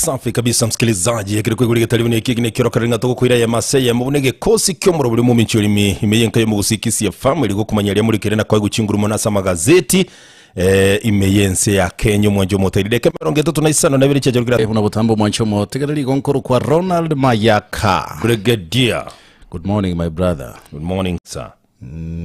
Safi kabisa msikilizaji, ekero kwaigure getari buna eki eki nekero kare ng'a togokoira eyemo ase eyemo buna egekosi ki'omorobori omominchi orimi ime y'enka y'omogusii Kisii FM eri gokomanya aria morikere na koegwa chinguru mono ase amagazeti eh, ime y'ense ya Kenya omwancho omotairire eke emerongo etato na isano na ibere chiachorokire Buna botambe omwancho omotegereri igo nkorokwa Ronald Mayaka. Brigadier. Good morning my brother. Good morning sir.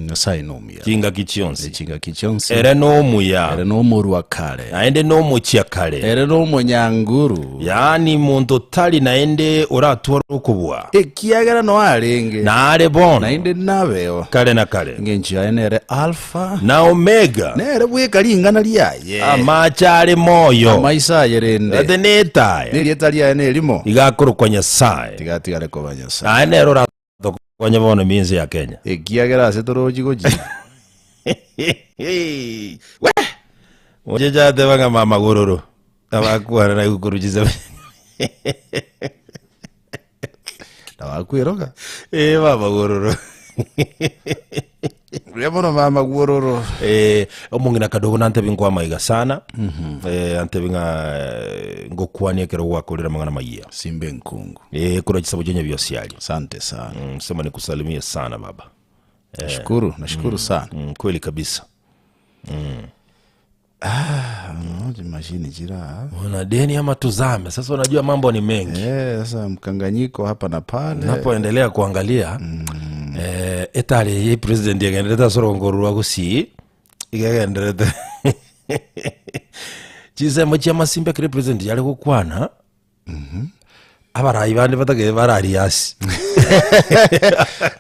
Nyasaye nomuya. Chingaki chionsi. Chingaki chionsi. Ere nomuya. Ere nomorwa kare. Naende nomochia kare. Ere nomonyanguru. Yaani monto tari naende oratware okobua. Ekiagera noe arenge. Nare bono. Naende nabeo. Kare na kare. Engencho yaye nere Alfa. Na Omega. Nere bweka ring'ana riaye. Amache are moyo. Amaiso aye rende. Ate netaya. Nerieta riaye nerimo. Iga akorokwa Nyasae. Tigatigare koba Nyasae. Naye nere ora Tokonye bono eminsi ya Kenya. Ekiagera ase torochi gochia. We! Omocheche ateba ng'a mama gororo. Abakwana na korwa chisemi. Nabakweroka. Eh mama gororo. Buya mono mama gororo. Eh, omong'ina kadogo nantebi nkwamaiga sana. Eh, antebi ng'a eh, ngokwanie ekero gwakorire amang'ana mayia. Simba enkungu. Eh, korwa chisabo chia Nyabiosiari. Asante sana. Sema nikusalimie sana baba. Nashukuru, nashukuru sana. Kweli kabisa. Ah, no, mashini chira. Una deni ama tuzame? Sasa unajua mambo ni mengi. Eh, sasa mkanganyiko hapa na pale. Napoendelea kuangalia eh, etari ye president egenderete ase orongoro rwa Gusii igegenderete chinsemo chia masimba ekero president yare gokwana Abarai bande batagete barariasi.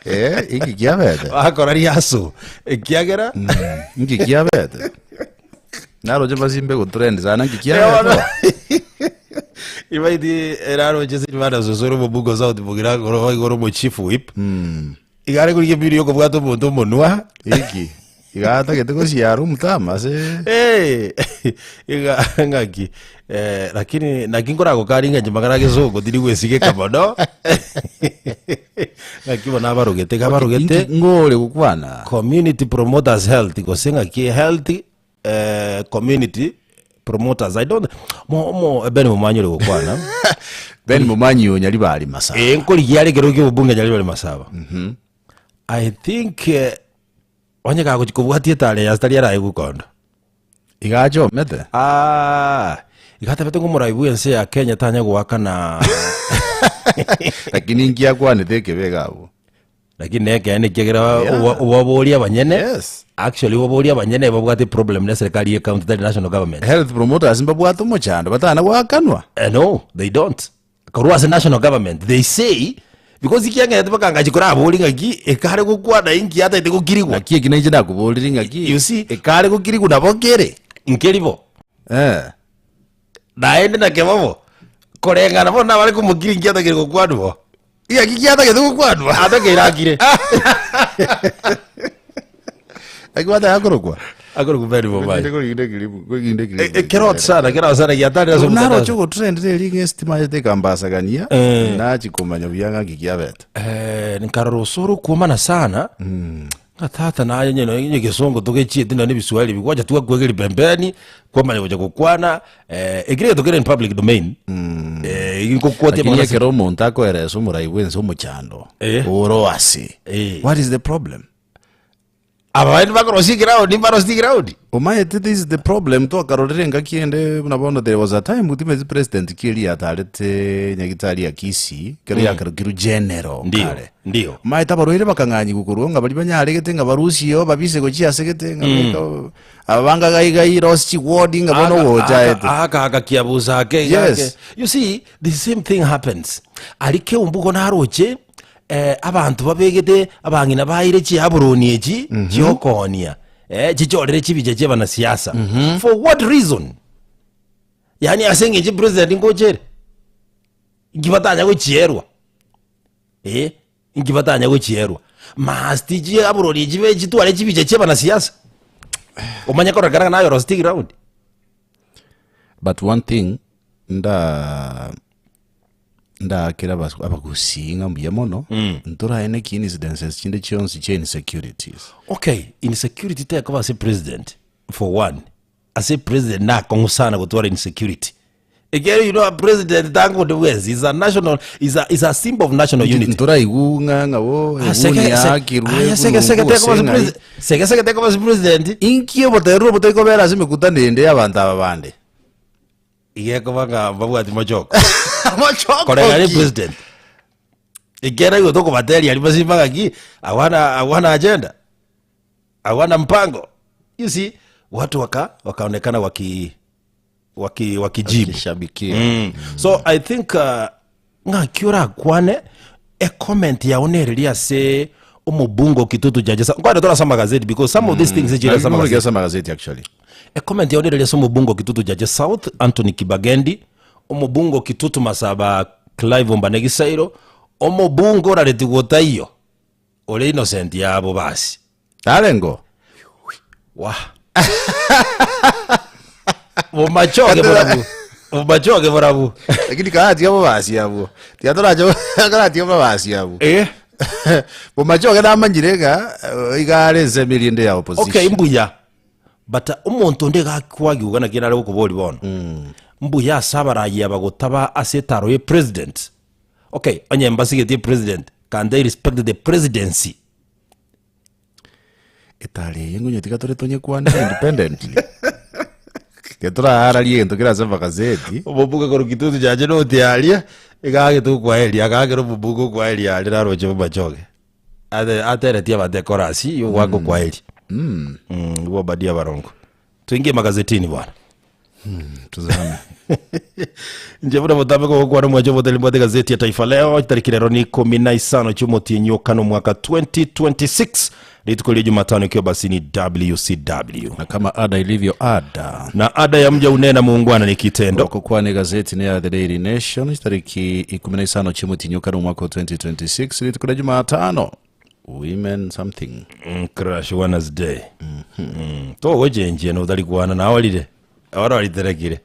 Eh, inki kiabete? Bakora riaso. Ekiagera Inki kiabete? Naroche masimbe gotrend sana inki kiabete? Ibaiti eraroche Silvana Sosoro omobuko South Mugirango igoro igoro omo chief whip. Iga are korigia embiri yokobwata omonto omonwa. Eki, iga atagete gosiara omotama ase Eh, iga ng'aki eh, lakini naki nkoragokaria ng'a inche magana agesongo tiri gwesigeka mono ng'aki bono abarogete iga abarogete Inki ng'ore gokwana? community promoters health gose ng'aki health eh, community promoters i don't mo mo Ben Momanyi ore gokwana Ben Momanyi oyo Nyaribari Masaba. eh nkorigia are ekero kia obobunge Nyaribari Masaba I think eh, onye gagochi kobwatia etare ya tari arae gokondo Iga achomete. Ah, iga atabete ng'a omorai bw'ense ya Kenya tanya goakana Lakini inki akwanete ekebe iga abwo? Lakini nekeene ekiagera Yeah. oba- obaborie abanyene Yes. actually obaborie abanyene babwate problem ne serikali ye county tari national government Health promoters mbabwate omochando batana goakanwa. Eh, no they don't korwa ase national government they say because ekiang'erete bakangachi korabori ng'aki ekare gokwana inki yataete gokirigwa Naki eki nainche nakoborire ng'aki You see? ekare gokirigwa nabo kere. Nkeri bo Eh. Naende nakebobo koreng'ana bono nabare komokiri inki atagere gokwanwa bo. Ng'aki kiatagete gokwanwa? Atakeire akire. Naki bataka korokwa? Akorokwa Ben Bobai. Korinde kiribu, korinde kiribu. Ekerot sana, kerot sana giatari ase Naroche omotandao. ogotrend reri ng'a esitima yete ekambasagania Eh. nachi komanya buya ng'aki kiabete. Eh, nkarora osoro okwomana sana Ng'a tata naye onye nonya egesongo togechieti nonya ebiswahili ebi gwacha twakwegeri pembeni, kwamanya gocha gokwana eh, ekero egento kere in public domain, eh, nkokwatia Lakini amang'ana ase- ekero omonto akoeresa omorai bwense omochando Eh. oro ase Eh. what is the problem Aba baria bakorosia eground mbarosetie eground. Omaete this is the problem twakarorire engaki ende buna bono there was a time timeti president ki eria yatarete nyagitari ya Kisii kero yakarokirwe general Ndio, kare ndio. Omaete abarwaire bakang'anyigwa korwa ng'a baria banyaregete ng'a barusie babise gochia ase gete ng'a beka aba banga gai gai rosi chiward ng'a bono ogocha ete. Aka aka kiabusa ake iga Yes. ake. You see, the same thing happens. Aria keumbu naroche eh, abanto babegete abang'ina baire chiaburoni echi chiokoonia eh, chichorere chibicha chia abanasiasa for what reason yaani ase eng'encho president ngochere inki batanya gochierwa eh, inki batanya gochierwa must chiaburoni chibe chitware chibicha chia abanasiasa omanye kororekana ng'a naye oroseti ground But one thing nda ndaakera abas- abagusii ng'a mbuya mono ntoraene ki incidences chinde chionsi chia insecurities Okay, insecurity tekoba ase president for one. Ase president nakong'u sana gotwara insecurity. Ekiagera you know a president tanga onde bwensi is a national is a, is a symbol of national unity. Ntoraigwe ng'a ng'a bo Ah, seke- eguni se- yaakirwe aya, seke- seke ebunungu teko gose basi ng'ai. presi- seke seke teko basi president Inki oboterero obo tari kobera ase emekutano ende y'abanto aba bande? Iga ekoba ng'a mbabwati mochoko. Mochoko Korega ari ki? president. Ekiagera igo tokobateria aria basimba ng'aki hawana hawana agenda. Hawana mpango. You see, watu waka wakaonekana waki waki wakijibu. Wakishabikia. So I think uh, ng'aki orakwane ecomment yao nereria ase omobunge o Kitutu Chache Sa- nkwane torasoma magazeti because some of these things chire ase amagazeti. Nagigesa magazeti actually. Ecomment yao nereria ase omobunge o Kitutu Chache South Anthony Kibagendi, omobunge o Kitutu Masaba Clive Ombane Gisairo, omobunge oraretigwe otaiyo ore innocent yabo basi. Tarengo. Wah. Bomachoge borabu. Bomachoge borabu. Lakini karatiga bobasi abwo. Tiga torache karatiga bobasi abwo. Eh. Bomachoge namanyire ng'a eh, iga are ensemo eria ende ya opposition. Okay, mbuya. But uh, omonto onde iga akwagiuga naki nare gokobori bono. Mbuya ase abarayi aba gotaba ase etaro ye president. Okay, onye mbasigetie president, can they respect the presidency? Etari eye ngonye tiga tore tonyekwanere independently. Tiga torararie egento kere ase amagazeti. Omobuge korwa Kitutu Chache noti aria, iga agete okwaeria, agakera omobuge okwaeria aria naroche bomachoge. Ate- Ateretie abanto ekorasi yogoaka okwaeria. Mm, igo Obadia Barongo. Tuingie magazetini bwana. Tuzame. Inche buna botambe kogokwana omwancho obotari mbwate gazeti ya Taifa Leo tariki rero ni ikumi na isano chi'omotienyi okane omwaka 2026 rituko ria Jumatano ikiwa basi ni WCW Na kama ada ilivyo ada. na ada ya mja unena muungwana ni kitendo Okokwana egazeti ne The Daily Nation tariki ikumi na isano chi'omotienyi okane omwaka wa 2026 rituko ria Jumatano. Women something. Crash Wednesday. Togochenchia notari kwana naorire oro oriterekire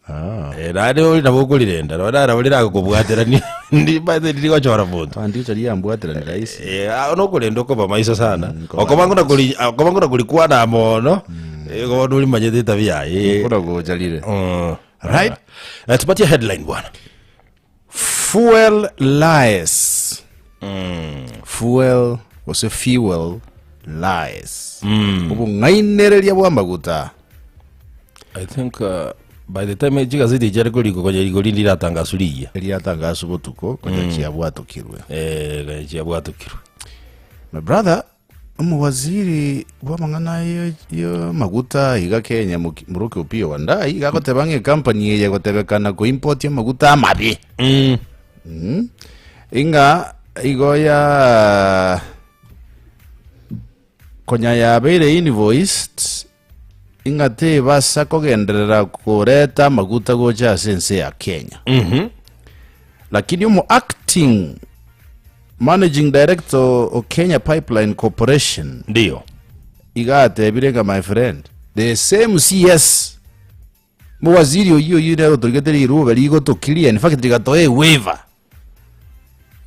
Ah. Eh, naende ori nabo okorirenda nonye naro riragokobwatera ni- ni- by the way, rigochora monto Abanto riambwatera ni rahisi. Eh, ah, nokorenda okoba maiso sana koba okoba ng'una kori okoba ng'una korikwana mono eh, okoba norimanyete etabia yaye Kuna gocha rire. Right Eh, tupatie headline bwana Fuel lies. Fuel gose fuel lies. Obong'ainereria bw'amaguta. I think uh, by the time chigazeti chiare korikwa konya rigori ndiratangaswa rigiya Riatangaswa botuko konya chiabwatokirwe. eh konya chiabwatokirwe My brother, omowaziri bw'amang'ana y'amaguta iga Kenya Muruki Opiyo Wandayi iga agoteba ng'a ecompany eye egotebekana koimport amaguta amabe. Ing'a igo ya konya yabeire invoiced ing'a tebasa kogenderera koreta amaguta gocha ase ense ya Kenya. Lakini omo acting managing director o Kenya Pipeline Corporation Ndiyo. iga atebire ng'a my friend the same CS mowaziri oyio oyio nere otorigete rirube rigotokiria in fact rigatoa ewaiver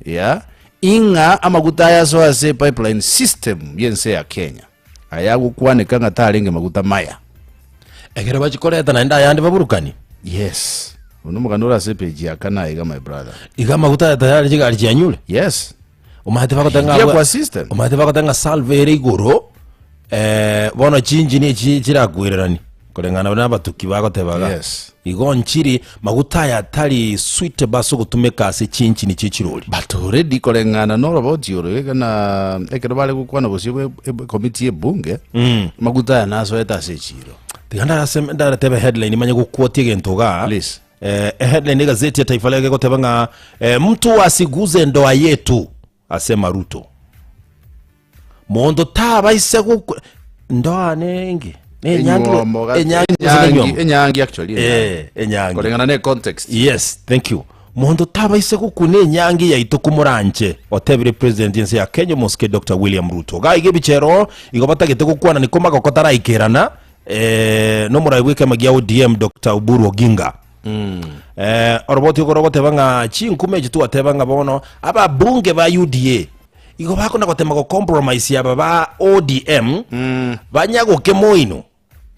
yeah ing'a amaguta aya asoe ase pipeline system y'ense ya Kenya aya agokwaneka ng'a tarenge maguta maya. Ekero bachikoreta naende ayande baburukanie. Yes. Oyo nomogano ore ase epage ya kane aiga my brother. Iga amaguta aya tayari chigari chianyure. Yes. Omanyete bagoteba ng'a Ingia abwa- kwa system. omanyete bagoteba ng'a salve ere igoro eh, bono chinchini echi chirakwererani koreng'ana buna abatuki bagoteba iga. Yes. Igo nchiri maguta aya tari suitable ase ogotumeka ase chinchini chie chirori. But already koreng'ana noroboti oro iga na ekero bare gokwana bosio bwe bwe committee y'ebunge maguta aya nasoete ase echiro. Tiga ndaraseme ndaratebe headline manye goquotia egento igaa. Please. Eh, eheadline egazeti ya Taifa Leo egoteba ng'a eh, mtu asiguze ndoa yetu asema Ruto. Monto tabaise goku ndoa nengi nenyangi Enywomo ga- enyangi gose enyangi nenywomo? enyangi actually enyangi. Eh, enyangi Koreng'ana ne context. Yes, thank you. Monto tabaise gokuna enyangi yaito komoranche, otebire president ense ya Kenya omosike Dr. William Ruto. Gaiga ebichero igo batagete gokwana niko magoko taraikerana eh, nomorai bw'ekiama gia ODM Dr. Oburu Oginga. Eh, oroboti oko rogoteba ng'a chinkume echi twateba ng'a bono ababunge ba UDA igo bakona gotema go compromise aba ba ODM banyagoke moino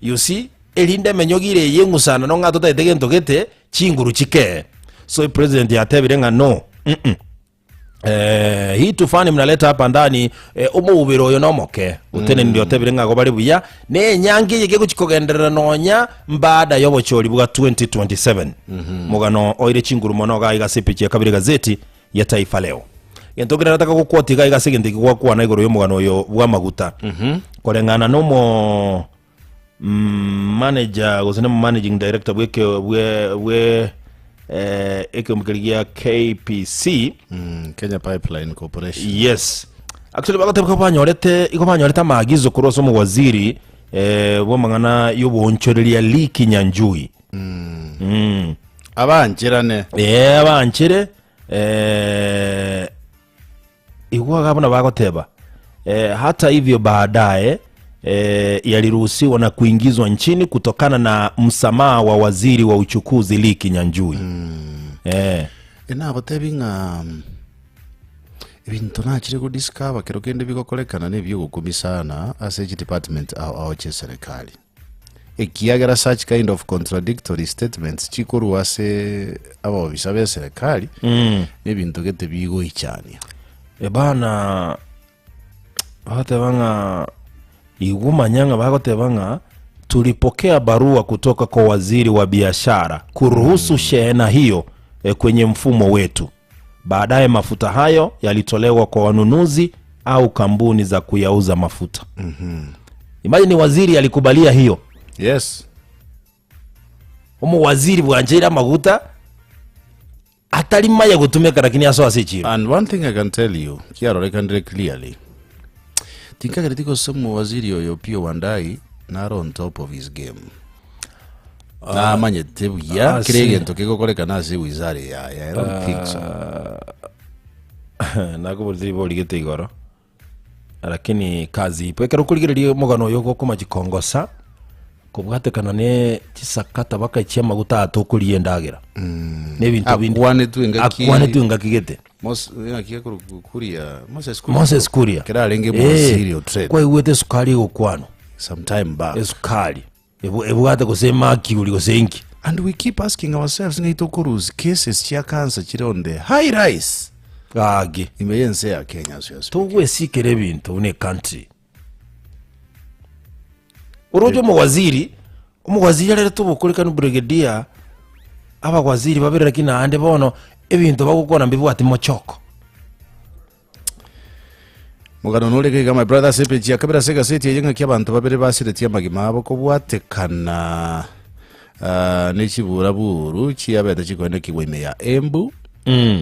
you see erinde emenyogi ere eye eng'usana no ng'a totagete gento gete. Chinguru chikee. So president yatebire ng'a no. Mm-mm. Eh, hii tufani mnaleta hapa ndani eh, omoubere oyo nomoke otenenire otebire ng'a gobare buya na enyangi eye gegochi kogenderera nonya mbaada y'obochori bwa 2027 Mogano oire chinguru mono iga iga ase epicha ya kabere gazeti ya Taifa Leo. Gento kere nataka gokwotia iga iga ase egento eke gwakwana igoro y'omogano oyo bw'amaguta koreng'ana nomo manager gose na managing director bw'eke bwe bwe eh, ekeombe keria gia KPC Kenya Pipeline Corporation. Yes. Actually bagoteba igo banyorete igo banyorete amaagizo korwa ase omowaziri eh, bw'amang'ana y'oboonchoreria Lee Kinyanjui. Mm. Abancherane. Eh, abanchere eh, Igwa iga buna bagoteba, eh, hata hivyo baadaye eh, yaliruhusiwa na kuingizwa nchini kutokana na msamaha wa waziri wa uchukuzi Lee Kinyanjui. Eh, Enagotebi ng'a mm, ebinto nachire godiscover kero kende bigokorekana na ebiogokumia sana ase chidepartment ao ao chieserikali. Ekiagera such kind of contradictory statements chikorwa ase abaofisa b'eserekari nebinto gete bigoichania. Ebana bagoteba ng'a igwa manya ng'a bagoteba ng'a tulipokea barua kutoka kwa waziri wa biashara kuruhusu shehena hiyo eh, kwenye mfumo wetu. Baadaye mafuta hayo yalitolewa kwa wanunuzi au kampuni za kuyauza mafuta. Imagine waziri alikubalia hiyo. Yes. Omowaziri bwancheire amaguta atari maya gotumeka lakini asoa ase echiro. And one thing I can tell you, kiarorekanire clearly. Tinkagereti gose omowaziri oyo Opiyo Wandayi nare on top of his game. Namanyete buya Ah, kera see. egento kegokorekana ase ewizara yaye. I don't think so. Nakoborete ribori gete igoro lakini kazi ipo ekero okorigereria omogano oyo ogokoma chikongosa kobwatekana ne chisakata baka chiamaguta aya tokoria endagera na ebinto binde Akwanetwe engaki- akwanetwe engaki gete Mos- ng'aki akorokwa Kuria, Moses Kuria. Moses Kuria Kera arenge Eh, mwasiri o trade kwaigwete esukari egokwanwa some time back. esukari Ebu- Ebwate gose emercury gose inki. And we keep asking ourselves ng'ai tokorusia cases chia cancer chire on the high rise Gaki. ime y'ense ya Kenya as we are speaking. Togwesikera ebinto buna ecountry. Oroche omowaziri, omowaziri arerete obokorekanu brigadier, abawaziri babere lakini naende bono ebinto bagokwana mbibwati mochoko. Mogano nore iga my brother ase epeji ya kabere ase egaseti eye ng'aki abanto babere basiretie amagima abo kobwatekana ah, ne chiburaburu chiabete chikoenekigwa ime ya Embu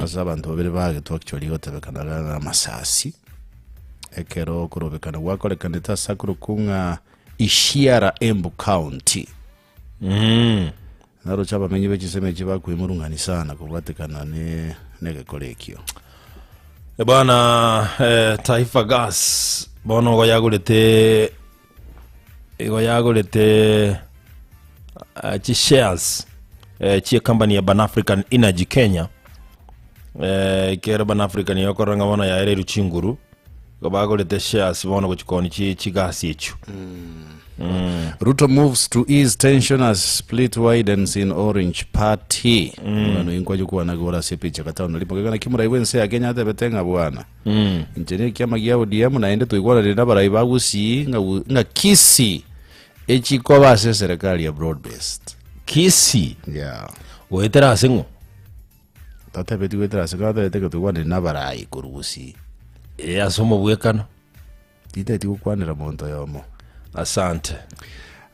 ase abanto babere bagetwa actually gotebekana na amasasi ekero okorobekana gwakorekanete ase akorokwa ng'a Ishiara Embu County Naroche abamenyi be chinsemo echi bakwemurung'ania sana kobwatekana ne negekora ekio. Bwana eh, Taifa Gas bono igo yagorete igo yagorete eh, chishares eh, chie company ya Pan African Energy Kenya eh, ekero Pan African yokorora ng'a bono yaereirwe chinguru igo bagorete shares bono gochikoni chi chigasi echio Ruto moves to ease tension as split widens in Orange Party. Omogano oyo nkwache kwana igoro ase epicha gatano rimo kegana ki morai bw'ense ya Kenya atebete ng'a bwana inche ne ekiama gia ODM naende toigwananire nabarai ba Gusii ng'a gu- ng'a Kisii echikoba ase eserekari ya broad based. Kisii Yeah. goetera ase ng'o Tatebeti goetera ase ng'o atebete ng'a toigwananire nabarai korwa Gusii. Eh, ase omobwekano Tintageti gokwanera monto oyomo. Asante.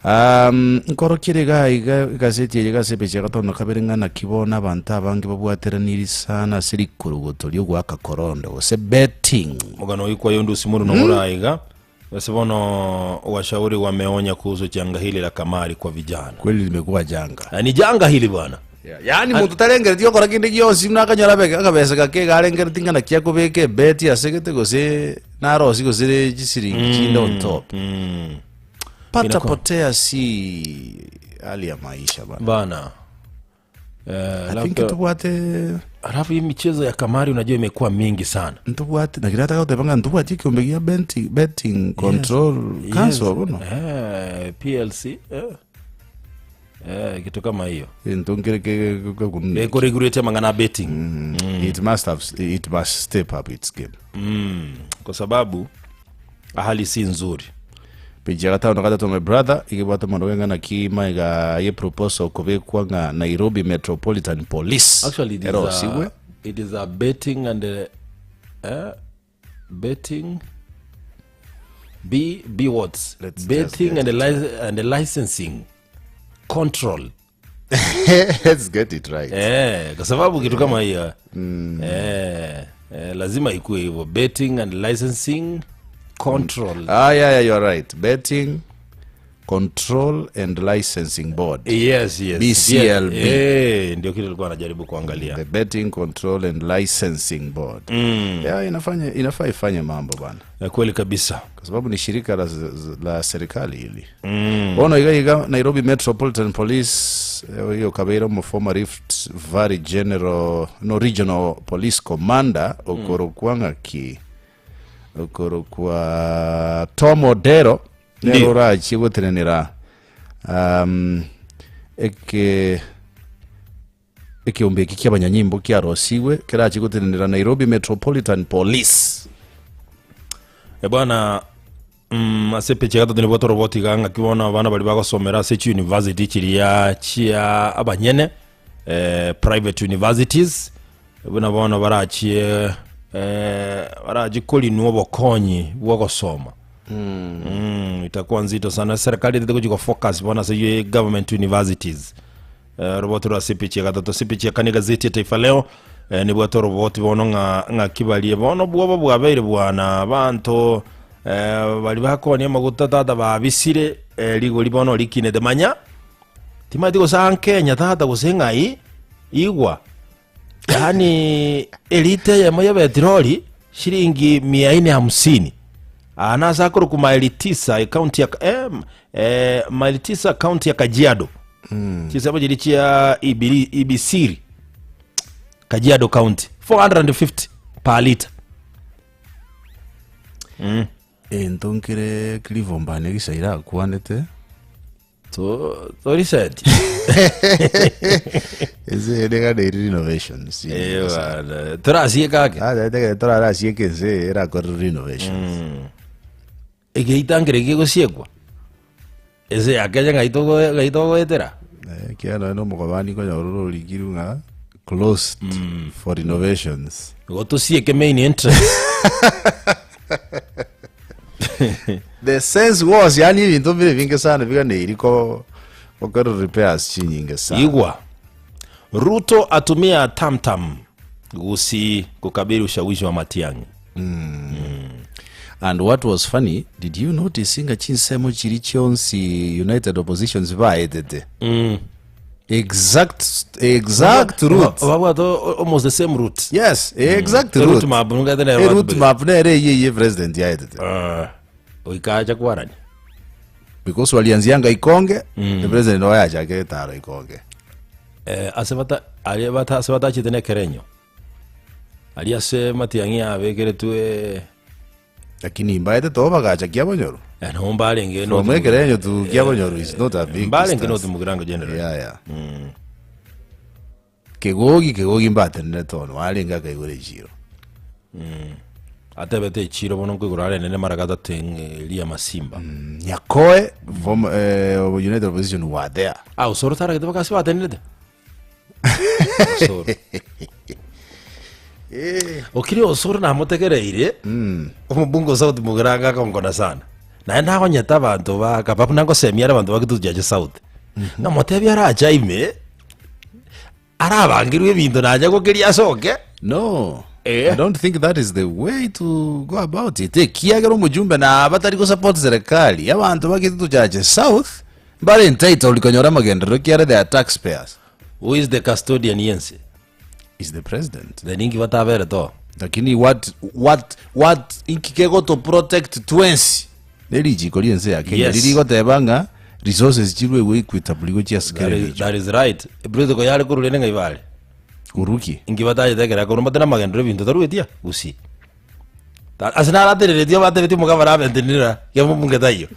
Um, nkorokire iga iga egaseti eye gase epeji ya gatano na kabere ng'a naki bono abanto abange babwateraniri sana ase rikorogoto riogoaka korondo gose betting. Omogano oyio kwa Yondusi Muru nomora iga ase bono washauri wameonya kuhusu janga hili la kamari kwa vijana. Kweli limekuwa janga. Na ni janga hili bwana. Yaani monto tarengereti gokora kende gionsi buna akanyora abe- akabesa gake iga arengereti ng'a naki akobeka ebeti ase gete gose narosie gose re chisiringi chinde on top. Pata Inakuwa- potea si hali ya maisha bana. Bana. Eh, I think labda- tobwate Alafu hii michezo ya kamari unajua imekuwa mingi sana. ntobwate naki nataka goteba ng'a ntobwati ekiombe gia betting, betting control council bono. Eh, PLC. Eh. Eh, kitu kama hiyo Egento nkere ke- ke- ke- ke- ekoregurete amang'ana a betting It must have it must step up its game. kwa sababu hali si nzuri Page ya gatano na gatato my brother igebwate mono ng'a naki maiga ye proposal kobekwa ng'a Nairobi Metropolitan Police actually it is erosigwe a, it is a betting and a, eh, betting b b what Let's just betting get and, a li- and a licensing control Let's get it right. eh, kwa sababu kitu kama hiyo eh, eh, lazima ikuwe hivyo betting and licensing control Ah, yeah, yeah, you're right. Betting Control and Licensing Board. yes, yes. BCLB. Eh, ndio kitu alikuwa anajaribu kuangalia The Betting Control and Licensing Board. Yeah, inafanya inafaa ifanye mambo bana. Eh, kweli kabisa Kwa sababu ni shirika la, la serikali hili. Mm. Ono iga iga Nairobi Metropolitan Police eh, hiyo kabeira mu former Rift Valley General no Regional Police Commander okorokwa ng'aki okorokwa Tom Odero Ndiyo. nero orachie gotenenera um, eke ekeombe eki kia abanyanyimbo kiarosigwe kerachie gotenenera Nairobi Metropolitan Police Eh, bwana mm, ase epicha gatato nigo torobotiga ng'aki bono abana baria bagosomera ase chiuniversity chiria chia abanyene eh, private universities buna bono barachie eh, barachie korinwa obokonyi bwa ogosoma mm. itakuwa nzito sana serikali etete gochi gofocus bono ase ye government universities Eh, roboti rwa ase epicha ya gatato ase epicha ya kane egazeti ya Taifa Leo eh, nibwate oroboti bono ng'a ng'aki barie bono bwoba bwabeire bwana abanto eh, bari bakonia amaguta tata babisire eh, rigori bono rikinete manya timanyeti gose aa Kenya tata gose ng'ai igwa yaani elita eyemo ya betiroli shilingi mia ine hamsini aa nase akorokwa maili tisa ekaunti ya eh, eh, maili tisa kaunti ya Kajiado mm. chisemo chiri chia ibiri, ibisiri Kajiado county 450 per liter Ento nkere Clive Ombane Gisaira akwanete To- toriseti ese niganeiri renovations Eh, bana, torasie kake ategere torarasieke ense erakorerwe renovations egeita nkere gegosiekwa ese ya Kenya ng'ai togo- ng'ai togoetera Eh, kiagera nonya na omokobani konyora ororikirwe ng'a closed for renovations igo tosieke main entrance the sense was yani ebinto mbire binge sana biganeiri ko gokora repairs chinyinge sana igwa ruto atumia tamtam gusi kukabili ushawishi wa matiang'i And what was funny, did you notice ng'a chinsemo chiria chionsi United Oppositions baetete? Exact, exact route. Babwate almost the same route. Yes, exact A route. route map, nungate nere A route route map nere eye eye president yaetete. Goika acha kwarania. Because walianzianga Ikonge, the president oye achakire taro Ikonge. Eh, ase bata aria bata ase batachete na ekerenyo. Aria ase matiang'i abekeretwe Lakini mbaete to bagacha kiabonyoru. eh, nabo mbarenge From North ekerenyo to kiabonyoru is not a big mbarenge distance. North Mugirango General. Yeah, yeah. Kegogi kegogi mbatenene tono arenge akaigora echiro. Atebete echiro bono nkoigora are enene mara gatato eria amasimba. Nyakoe from eh, United Opposition were there. Ah, osoro taragete bakasi batenenete. Osoro. Okiri osoro namotegereire omobunge o South Mugirango akonkona sana. Naende nagonyete abanto ba kababu nangosemia are abanto ba Kitutu Chache South. Namotebia arache aime arabangerwe ebinto nacha gokeria asoke. No. Eh. I don't think that is the way to go about it. Ekiagera omojumbe naba tari gosupport serikali abanto ba Kitutu Chache South mbare entitled konyora amagenderero ekiagera they are taxpayers. Who is the custodian yense? Is the president. Then inki bataberete oo? Lakini what what what inki kegoto protect twensi ne richiko riense ya Kenya Yes. riri goteba ng'a resources chirwe equitably gochia ase That kera is, egecho. that is right. Protocol yare korwa rende ng'ai bare? Uruki. Inki batachete ekero akorwa mbate namagenderero ebinto taruetia gusii. Ta- Ase naratereretie batebetie omogabana abe ntenenera kemo omonge taiyo.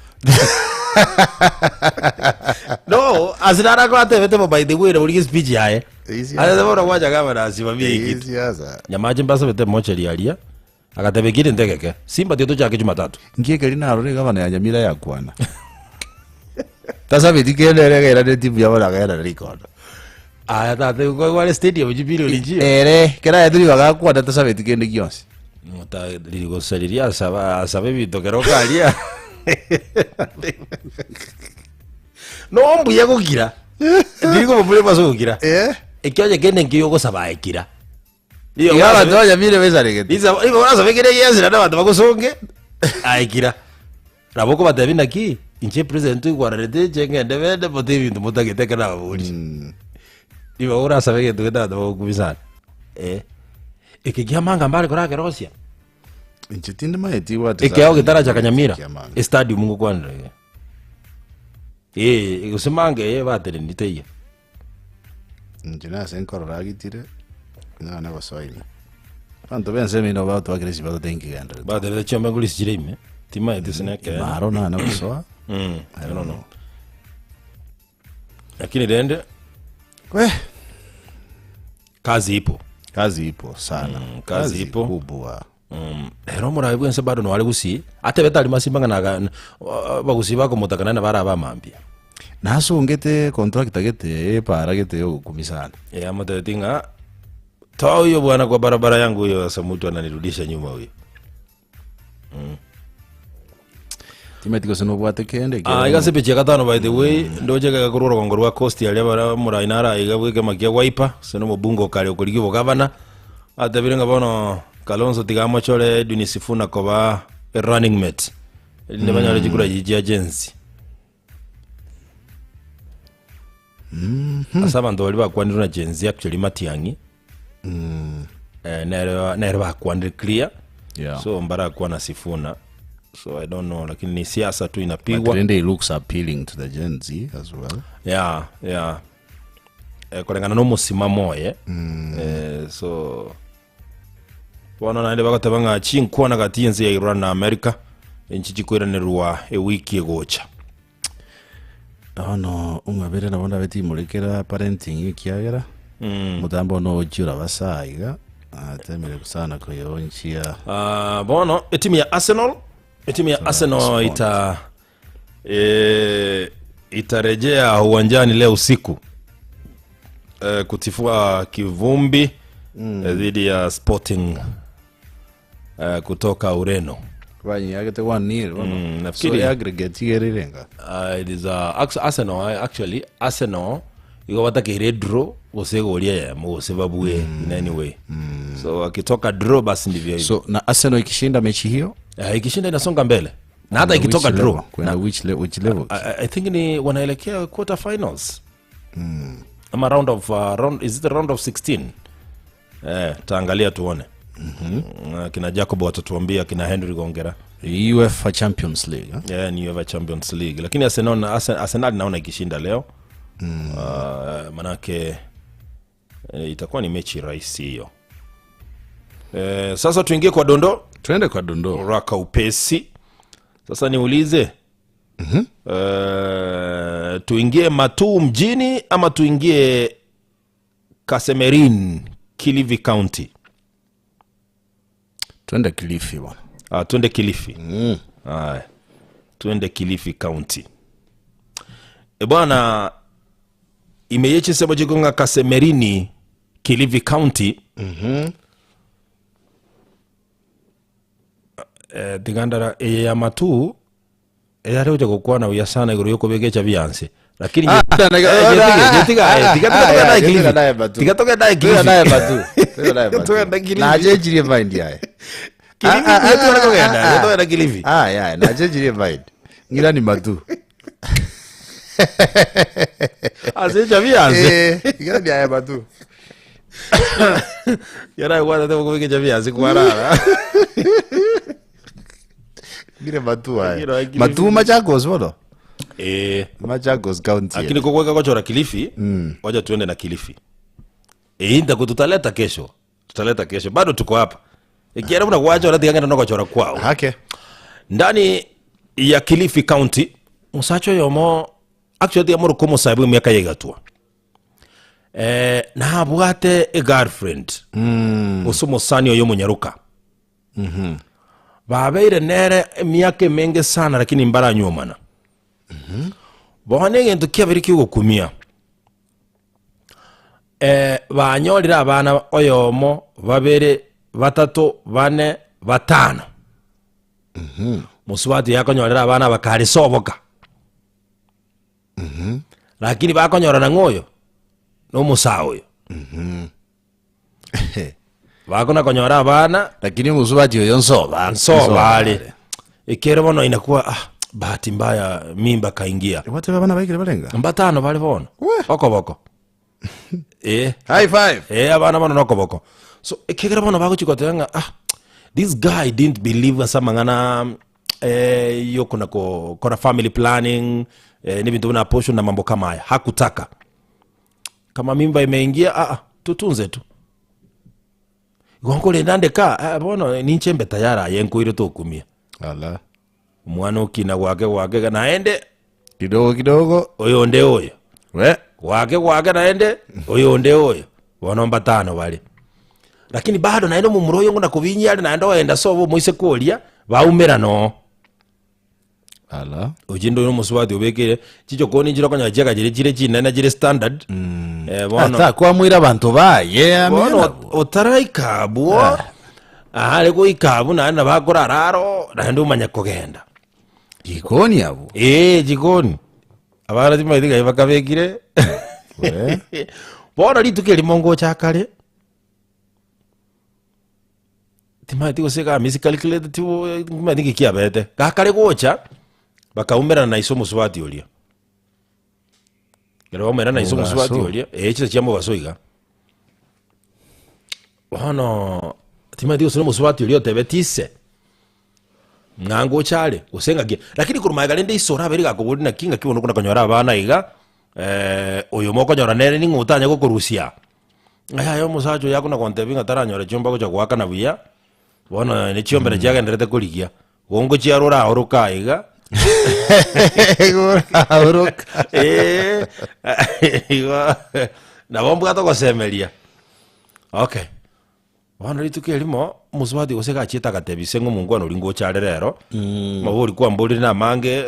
No, Ase naro akwatebete bo by the way na speech yaye. Easy Ase bono gwacha gavana asimamie ekitu. Siasa. Nyamache mbasabete mocheri aria agateba ekindi ntegeke. Simba tiga tochake Jumatatu. Nki ekeri narora egavana ya Nyamira yakwana. Tasabeti kende ere egairaneti buya bono akairana rikondo. Aya tata kware stadium chibilioni chio. Ere kera aetwe ribaga akwana tasabeti kende gionsi. Mota rigosa riria asaba asaba ebinto kero karia. No mbuya gokira. Ndiri kobomburia ase gokira. Eh? Ekio kende nkio ogosaba aye kira. Iga abanto ba Nyamira besaregete. Igo orasabe kere egiasira na abanto bagosonge aye kira. Nabo okobatebia naki inche president toigwananete inche ngende bende mote ebinto motagete ekero nababorie. Igo orasabe egento gete abanto bagokumia sana. Eh. Eke kia manga mbare korakerosia. Inche tindimanyeti what is Ekeao happening getarachaka Nyamira. Kiamanga. Estadium ngokwanera iga. Eh, gose manga eye bateneniri teiyo. Inche nase nkorora agitire, nane gosoa ime. Abanto b'ense ime nigo batwakire chibato tinkigenderete. Batebete chiombe ngorisi chire ime, timaeti ase nekeene. Aro nane gosoa. I don't know. Lakini rende We, kazi ipo. kazi ipo sana. Kazi ipo. Kubwa. Ere omoraai bw'ense bado noare gusii, atebete aria masimba ng'a naga abagusii bakomotaka naende nabarabe amambia. Nasungete contractor gete epara gete yogokumia sana. Eh, amotebeti ng'a toa huyo bwana kwa barabara yangu huyo sasa mtu ananirudisha nyuma huyo. Timanyeti gose nobwate kende Ah, iga ase epeji ya gatano by the way, ndoche iga korwa orogongo rwa Coast aria bara omorai naro iga bw'ekema kia Wiper, ase na omobunge o kare okorigia obogavana, atebire ng'a bono Kalonzo tiga amochore Edwin Sifuna koba a running mate, erinde banyore chikura chiria chia Gen Z. Ase abanto baria bakwanirwe na Gen Z actually Matiang'i, eh, nere nere bakwanire clear Yeah. so mbarakwana Sifuna so I don't know lakini ni siasa tu inapigwa But rende he looks appealing to the Gen Z as well. yeah, yeah. Eh, koreng'ana na omosimamo oye eh, so bono naende bagoteba ng'a chinkwana gati y'ense ya Iran na America enchi chikoiranerwa ewiki egocha Bono ong'abere nabo ndabe timorekera parenting ekiagera omotambo one ogochia oraba saa iga atemire sana koyeonchia Ah, bono etimu ya Arsenal etimu ya Arsenal respond. ita e, itarejea uwanjani leo usiku e, kutifua kivumbi dhidi ya Sporting e, kutoka Ureno. Banyiagete 1-0 bono. Nafikiri- So aggregate iga ere irenga. It is, Arsenal, actually Arsenal igo batakeire draw gose egori eyemo gose babue in any way so akitoka draw basi ndivyo hivyo So na Arsenal ikishinda mechi hiyo Ikishinda inasonga mbele na hata which ikitoka draw level? Kwenda which which level? I think ni wanaelekea quarter finals ama round of round, is it the round of 16 taangalia tuone kina Jacob watatuambia kina Henry Gongera UEFA Champions League eh? Yeah, ni UEFA Champions League lakini Arsenal, Arsenal naona ikishinda leo manake itakuwa ni mechi rahisi hiyo sasa tuingie kwa dondoo Tuende kwa dondoo raka upesi sasa niulize tuingie Matuu mjini ama tuingie Kasemerin Kilifi County? Tuende Kilifi bwana. Tuende Kilifi. Haya. Tuende Kilifi County. E bwana imeyeche sema jigonga Kasemerini Kilifi County. Tigandara eye ya Matuu eyare gocha gokwana buya sana igoro yokobeka echabianse lakini tiga togenda Kilifi. Tugenda Kilifi. Nacenjirie mind yae Kilifi ndio tuona kugenda, ndio tugenda Kilifi. Nacenjirie mind ngira ni Matu Ase echabianse ngira ni aya Matu yarakwata tebokobeka echabianse kwarara ngire Matu aya Ngira Kilifi. Matu Machakos bono Machakos County lakini kokweka kochora Kilifi wacha tuende na Kilifi inda tutaleta kesho tutaleta kesho bado tuko hapa ikiera buna gwachora tigang'enda nogochora kwao hake ndani ya Kilifi County musacho yomo Actually tiga moroke omosae bwa emiaka ya igatwa. Eh, nabwate egirlfriend gose omosani oye omonyaroka. Babeire nere emiaka emenge sana lakini mbaranyuomana. Bono egento kiabeire kiogokumia, eh, banyorire abana oyomo, babere, batato, bane, batano. Mosubati oyo akonyorera abana aba kare soboka. Lakini bakonyorana ng'a oyo nomosaa oyo. Bakona konyora abana Lakini omosubati oyo nsoba nsoba are. Ekero bono inakuwa ah, bahati mbaya mimba kaingia. Gwateba abana baikire barenga? Mbatano bare bono. We. Okoboko. Eh. High five. Eh, abana bono nokoboko. So ekegera bono bagochi goteba ng'a ah, this guy didn't believe ase amang'ana eh, yokona kora family planning eh, n'ebinto buna abortion na mambo kama aya hakutaka kama mimba imeingia ah, ah, tutunze tu igo nkorenda ndeka ah, bono ninche mbe tayari aye nkoire tokumia Ala. omwana okina gwake gwake iga naende Kidogo kidogo. oyonde oyo We. gwake gwake naende oyonde oyo bono mbatano bare lakini bado naende omomura oyo ng'una kobinyia are naende oenda sobo omoiseke oria baumerana oo Ala. Ochinde oyo omosubati obekire chichokoni nchire okonyora chiagachire chire chinene chire standard eh, bono Ata kwamoira abanto baye bono amina ot- otaraika abwo are goika abwo naende nabo akorara aro naende omanye kogenda jikoni abwo ee jikoni abana timanyeti ngai bakabekire We. bono rituko erimo ngocha kare Timanyeti gose iga miscalculated timanyeti nki kiabete. Gakare gocha, bakaumerana na ise omosubati oria. Ekero baumerana na ise omosubati Mogaso. oria, eh chisa chia mogaso iga. Bono, timanyeti gose na omosubati oria otebeti ise, ng'a ngocha are, gose ng'aki. Lakini korwa magega rende ise orabeire gakoboria naki ng'aki bono okona konyora abana iga, oyo mokonyora nere ning'o otanya gokorusia aa. Ng'a yaya omosacha oyo akona gontebia ng'a taranyora chiombe agocha goakana buya, bono ne chiombe nachi agenderete korigia, igo ngochia arore aoroke aiga, Aoroka. eh, igo nabo mbwate ogosemeria. Okay, bono rituko erimo, omosubati gose iga achiete agatebia ise ng'a omongwana oria ngocha are rero, amabori kwamborire na amange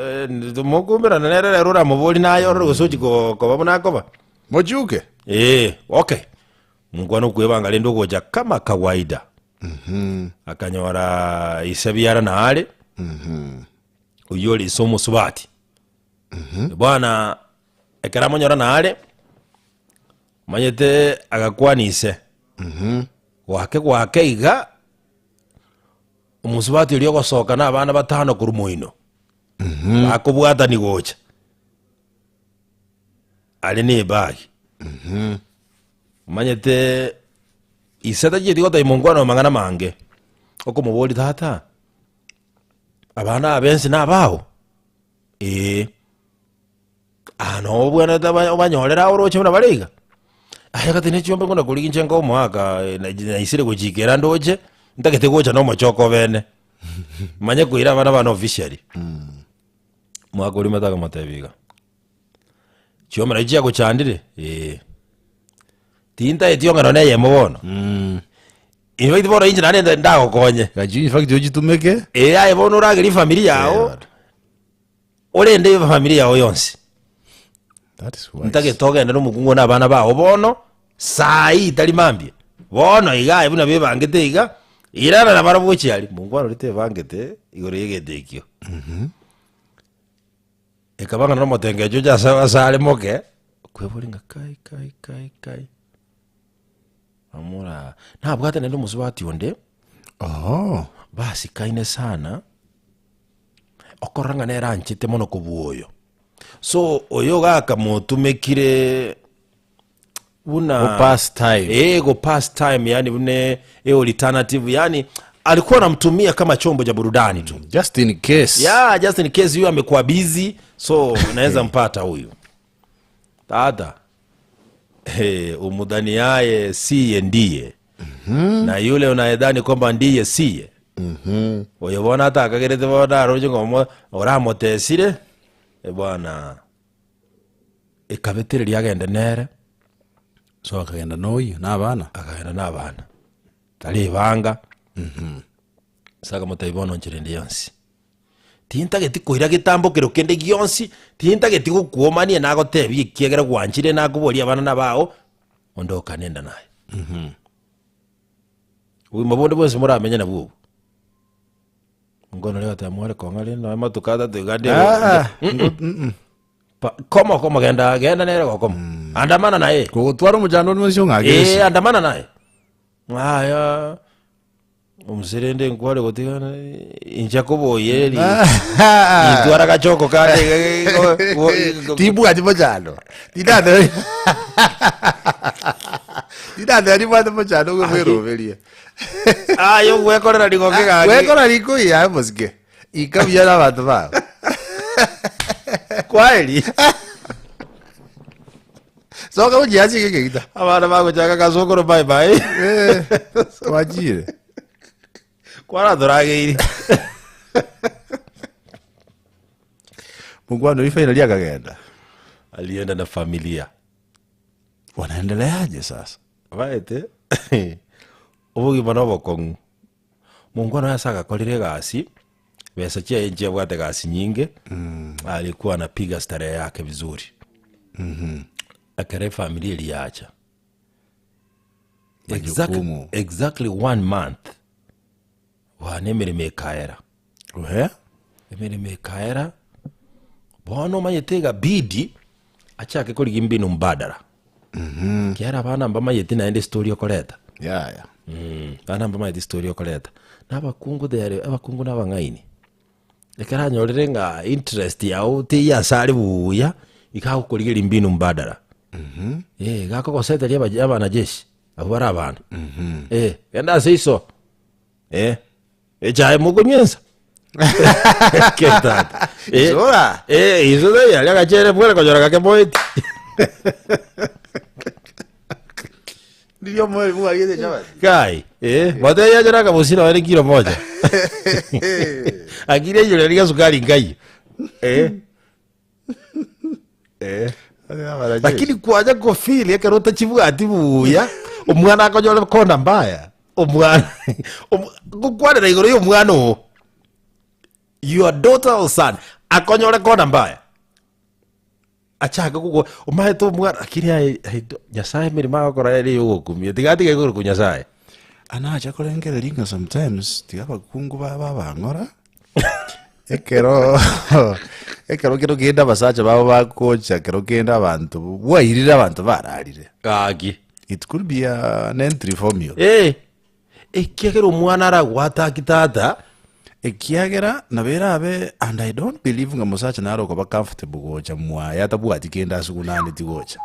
mokoumberana nere rero oramobori naye orore gose ochia ko- koba buna akoba. Mochuke. Ee, okay. Mongwana okwebanga rende ogocha kama kawaida. Akanyora ise biara naare. Oyio ore ise omosubati. Bwana ekero amonyora naare, omanyete agakwana ise. Gwake gwake iga, omosubati oria ogosoka na abana batano korwa moino. Bakobwatani gocha. Are nebagi. Omanyete ise tachieti gotebia monkwana oyo mang'ana mange, okomoboria tata, abana aba bensi nabao? Eeh. Aa noo obwenerete oba- obanyorere aa oroche buna bare iga? Aye gati ne chiombe nkona korigia inche nkomoaka naisire gochikera ndoche, ntagete gocha na omochoko obene, manye koira abana bane officially. Omogaka oria omanyete akamotebia iga, chiombe nachi chiagochandire? Eeh. Tintaeti ong'e nonye eyemo bono. In fact bono inche naende ndagokonye. Gachi in fact ochitumeke. Ee aye bono oragerie efamiri yago, bado. orende efamiri yago yonsi. That is wise. Ntagete ogende na omokungu na abana bao bono, saii tari mambia, bono iga aye buna bebangete iga, irana nabarabwo gochia aria. Mongwana oria tebangete igoro ya egento ekio. Ekaba ng'a nomotengecho oche ase ase are moke, okweboria ng'a kai kai kai kai, amoraa, nabwate naende omosubati onde, Oo. basikaine sana, okorora ng'a nere anchete mono kobua oyo. So oyo iga akamotumekire buna Go pass time. Eh, go pass time yani buna e alternative yani alikuwa anamtumia kama chombo cha burudani tu Just in case. yeah, just in case huyu amekuwa busy so naweza mpata huyu tata hey, umudhaniaye siye ndiye na yule unayedhani kwamba ndiye siye oyo bono atakagerete bono aroche ng'a omo- oramotesire eh, bwana. Ekabetereria agende nere. So akagenda na oyio, na abana? Akagenda na abana, tarebanga, ase akamotebia bono nchera ende yonsi, tintageti koira getambokero kende gionsi, tintageti gokuomania nagotebia ekiagera gwanchire nakoboria abana nabao, ondoka nenda naye. Obogima bonde bwensi moramenye nabwo obwo. Ngono oria agateba mware kong'a rende nonye matuko atato iga nde Ah, mm. Pa- komo komo genda genda nere gokomo andamana naye Kogotwara omochando onde bwensi ong'ake Eh, gese. andamana naye aya omoserende nkware gotiga inche koboyeri intwara gachoko kande Tibwati mochando. Tindateba Tindateba nibwate mochando ogwe Aye ogwekorera rigoke gaki. Gwekora riko iya mosike. Ika buya na abanto bao. Kwaheri. Soka gochia ase egekegita. Abana bagochaka kasokoro bye bye. Eh, twachire. Kwaratorageire. Mokwana oria finally akagenda. Alienda na familia. Wanaendeleaje sasa? Omanyete, obogima na obokong'u, mongwana oye ase agakorire egasi, besa chiaye nchiabwate egasi nyinge, alikuwa anapiga starehe yake vizuri. Ekero efamiri eria yacha, exactly, Majukumu. exactly one month, bono emeremo ekaera. Ohe? Emeremo ekaera, bono omanyete egabidi achake korigia mbinu mbadala. Ekiagera abana mbamanyeti naende estory okoreta. Yaya. Abana mbamanyeti estory okoreta. Na abakungu they are abakungu na abang'aini. Ekero anyorire ng'a interest yago teiyo ase are buya, iga agokorigeria mbinu mbadala. Eh, iga akogoseteria abaje abanajeshi, abwo bare abana. Eh, genda ase iso. Eh, echae mokonywa ensa Ke tata. Eh, Isora. eh, isora yari agachere bwere konyora gake moeti. Ndiyo mweri mwariete chapati. Kai, eh, motebi achore akabosira nonye kilo moja. Akire ijoro riria sukari nkai. Eh. Eh. Lakini kwaja kofeel ekero otachibwati buya, omwana akonyora kona mbaya. Omwana omo- gokwanera igoro ya omwana oo, your daughter or son akonyore kona mbaya. Achake kogwa omanyete omwana lakini aye I don't- Nyasaye emeremo agokora ere ya ogokumia, tiga atiga igoro Nyasaye. Anacha korengereria ng'a sometimes tiga abakungu baba abang'ora ekero ekero kero kende abasacha babo bagocha kero kende abanto bwairire abanto bararire. Gaki. It could be an entry formula. Eh, ekiagera omwana aragwataki tata. Ekiagera nabo erabe and I don't believe ng'a mosacha nare okoba comfortable gocha mwaye atabwati kende asugunaneti gocha.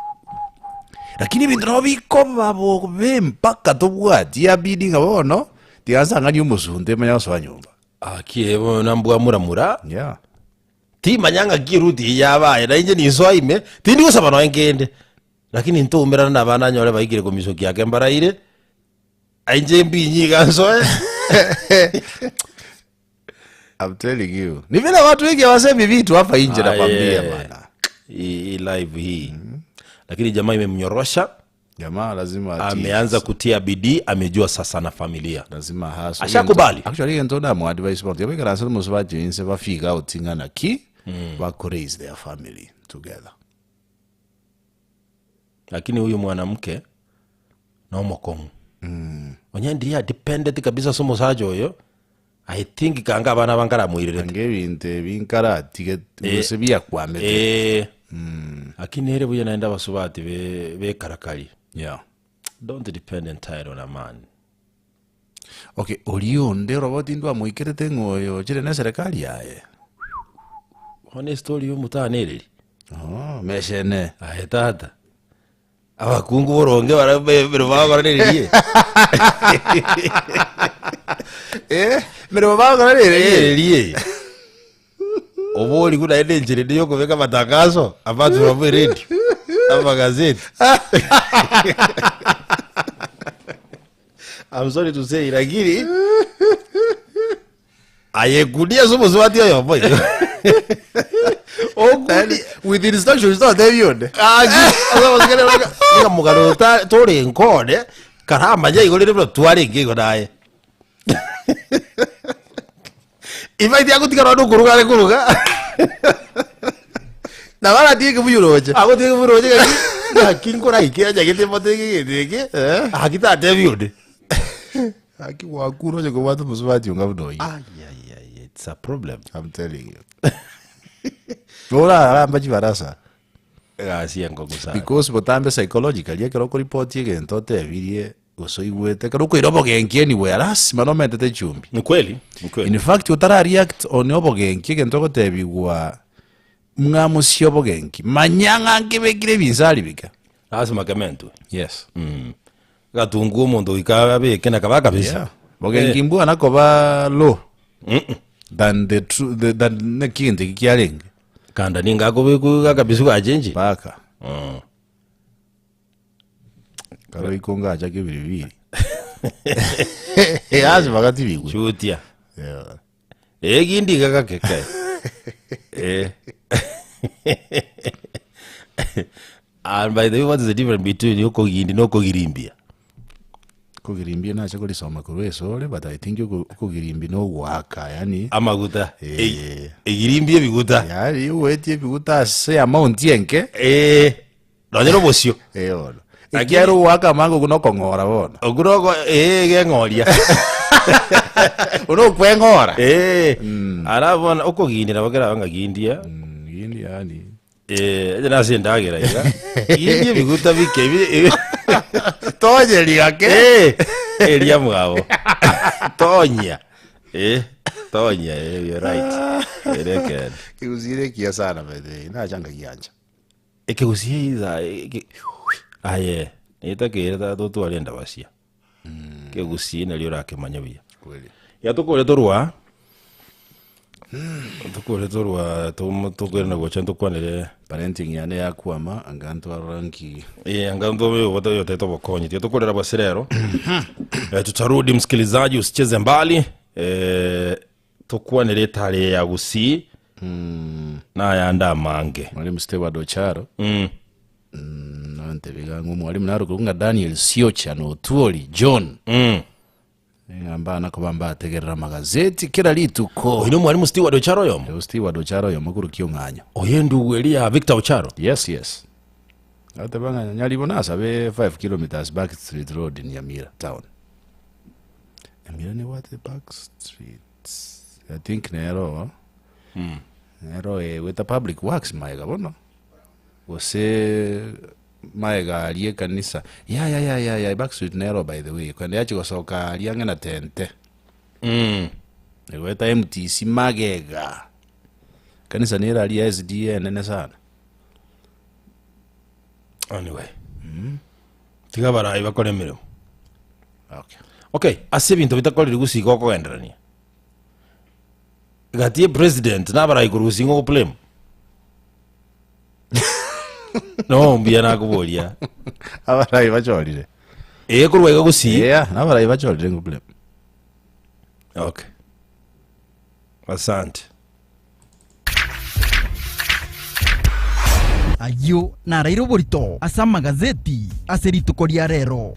Lakini ebinto nabo bikoba bobe mpaka tobwati yabidi ng'a bono tiga nsang'anie omosunte manye gosoa nyomba. Aki eh, bono mbwamuramura Yeah. timanya ng'aki eruti eye yabaye na inche ninsoa ime tindi gosaba nonya nkende lakini ntoumerana na abana nyore baikire komisokia ake mbaraire Inche mbinyi iga nsoe. I'm telling you. Ni vile watu wengi hawasemi vitu hapa nje nakwambia Aye. bana. Hii hii live hii. Lakini jamaa imemnyorosha, Jamaa lazima atii. ameanza kutia bidii, amejua sasa na familia. Lazima hustle. Ashakubali. Actually into na mu advice but yobe kana sema musubaji inse ba figure out ngana ki ba raise their family together. Lakini huyu mwanamke nomokong'u onye ndiye adependent kabisa ase omosacha oyo i think kanga abana aba nkaramoirerete Ange ebinto ebi nkaratige gose biakwamete. Eh, lakini ere buya naende abasubati be- bekarakari Yeah. don't depend entirely on a man Okay, oria onde oroboti ndwamoikerete ng'a oyo ochire na eserekari yaye. Bono estory ya omotanereri Oh, meshene. Aye tata Abakungu boronge bara emeremo bagokora neririe. Eh, emeremo bagokora neririe. Eririe. Oborigwe naende enchera ende yokobeka amatangazo apart from eredio, amagazeti. I'm sorry to say lakini aye kunia ase omosubati oyomo igo. Okundi With instructions totebi onde. Niga mogano tore nkone karamanya igo rire buna twarenge igo naye. Ibaiti agotiga nonya okoruga are koruga. Nabo aratige ekebuyu roche. Agotiga ekebuyu roche gaki gaki nkoraike anyagete mbote egento eke Eh. gaki tatebi onde. Gaki gwakure onye kobwata omosubati onga buna oyio. Ayayaya it's a problem. I'm telling you. Oraramba chibarasa. Egasi enkongu sana. Because botambe psychologically ekero okoripoti egento otebirie gose oigwete ekero okoira obogenki anywhere lasima nomentete echumbi. Ni kweli, ni kweli. In fact otara react one obogenki egento ogotebigwa ng'amosie obogenki manya ng'a nkebekire ebinsari bike. Lasima kementwe. Yes. Egatunguo omonto goika abeke na kabe akabisa. Yeah. Bogenki mbwana koba low than the true the, than naki egento eki kiarenge. Kanda ninga akobekwa akabisu gachenchi. Mpaka. Karo ikonga achake biribiri. Lazima gatibigwe. Chutia. Yeah. Eh gindi iga gake kae. Eh. And by the way, what is the difference between okogindi na okogirimbia? Kogirimbia nache korisoma korwa esore but I think okogirimbia na ogoaka yaani Amaguta. Eh. Egirimbia ebiguta. Yaani ogoetia ebiguta ase amount enke. Eh. Nonye na obosio. Eh bono. Ekiagera ogoaka amange okwo nokong'ora bono. Okwo noko eh egeng'oria. Buna okweng'ora. Eh. Ara bono okogindia nabo kerabe ng'a gindia. Gindia yaani. Eh, onye nase endagera iga. Gindia ebiguta bike ebi- ebi- Tonyeria gake. Eh, eria mwabo. Tonya. Eh, tonya, eh, you're right. Ere ekeene. Kegusii ekiya sana by the way. Nachanga giancha. Ekegusii iga aye netakeire tata totware endabasia. Ekegusii nario orakemanye buya. Kweli. Iga tokore torwa, tokore torwa tomo tokoirana gocha ntokwanere. Parenting yane yakwama anga ntwarora nki. Eh, anga ntobe obota yotete obokonyi. Tiga tokorera bwase rero. Eh, tutarudi msikilizaji usicheze mbali. Eh, Tokwanere etari eye ya Gusii nayande amange. Mwalimu Steward Ocharo nantebia iga ng'a omwalimu nare okorokwa ng'a Daniel Siocha na Otuori John ng'a mbana koba mbategerera amagazeti kera rituko. Oyo nomwalimu Steward Ocharo oyomo? Oyo Steward Ocharo oyomo korwa Kiong'anyo. Oyo endugu eria ya Victor Ocharo? Yes yes. Agateba ng'a Nyaribo nasabe 5 kilometers Back Street Road Nyamira town. Nyamira nebwate Back Street I think nero nero egweta Public Works maega bono gose maega aria ekanisa ya ya ya ya ya Back Street nero by the way kende yachia gosoka aria ang'e na Tente egoeta MTC magega ekanisa nere aria ya SDA enene sana. Anyway. Tiga abarai bakore emeremo. Okay. Okay, ase ebinto bitakorire gusii gokogenderania. Gati ye president na abarai korwa gusii ng'o ogoblame? No mbuya nakoboria. Abarai bachorire. Ee korwa iga gusii. Yeah, na abarai bachorire ngoblame. Okay. Asante. Ayio naraire oborito ase amagazeti ase rituko ria rero.